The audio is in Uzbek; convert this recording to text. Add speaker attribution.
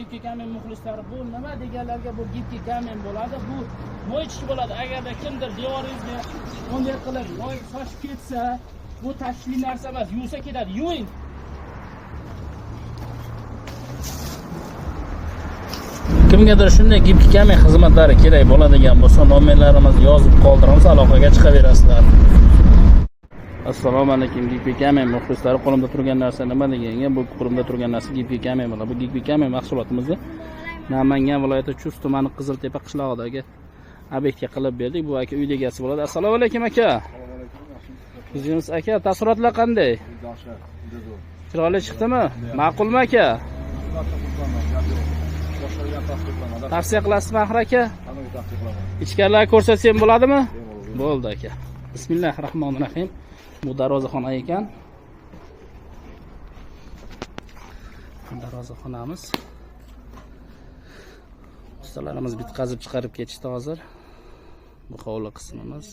Speaker 1: Gibkiy kamen muxlislari, bu nima deganlarga bu gibkiy kamen bo'ladi. Bu moychish bo'ladi. Agarda kimdir devoringizga bunday qilib moy sochib ketsa, bu tashvishli narsa emas, yuvsa ketadi. Yuving. Kimgadir shunday gibkiy kamen xizmatlari kerak bo'ladigan bo'lsa, nomerlarimizni yozib qoldiramiz, aloqaga chiqaverasizlar. Assalomu alaykum gibkiy kamen muxlislari. Qo'limda turgan narsa nima deganga, bu qo'limda turgan narsa gibkiy kamen bo'ladi. Bu gibkiy kamen mahsulotimizni Namangan viloyati Chust tumani Qiziltepa qishlog'idagi obyektga qilib berdik. Bu aka uyda egasi bo'ladi. Assalomu alaykum aka. Yuzimiz aka, taassurotlar qanday?
Speaker 2: Yaxshi, juda zo'r.
Speaker 1: Chiroyli chiqdimi? Ma'qulmi aka? Tavsiya qilasizmi axir aka?
Speaker 2: Hammaga tavsiya qilaman.
Speaker 1: Ichkarilar ko'rsatsam bo'ladimi? Bo'ldi aka. Bismillahirrohmanirrohim. Bu darvozaxona ekan. Darvozaxonamiz. Ustalarimiz bitqazib chiqarib ketishdi hozir. Bu hovli qismimiz.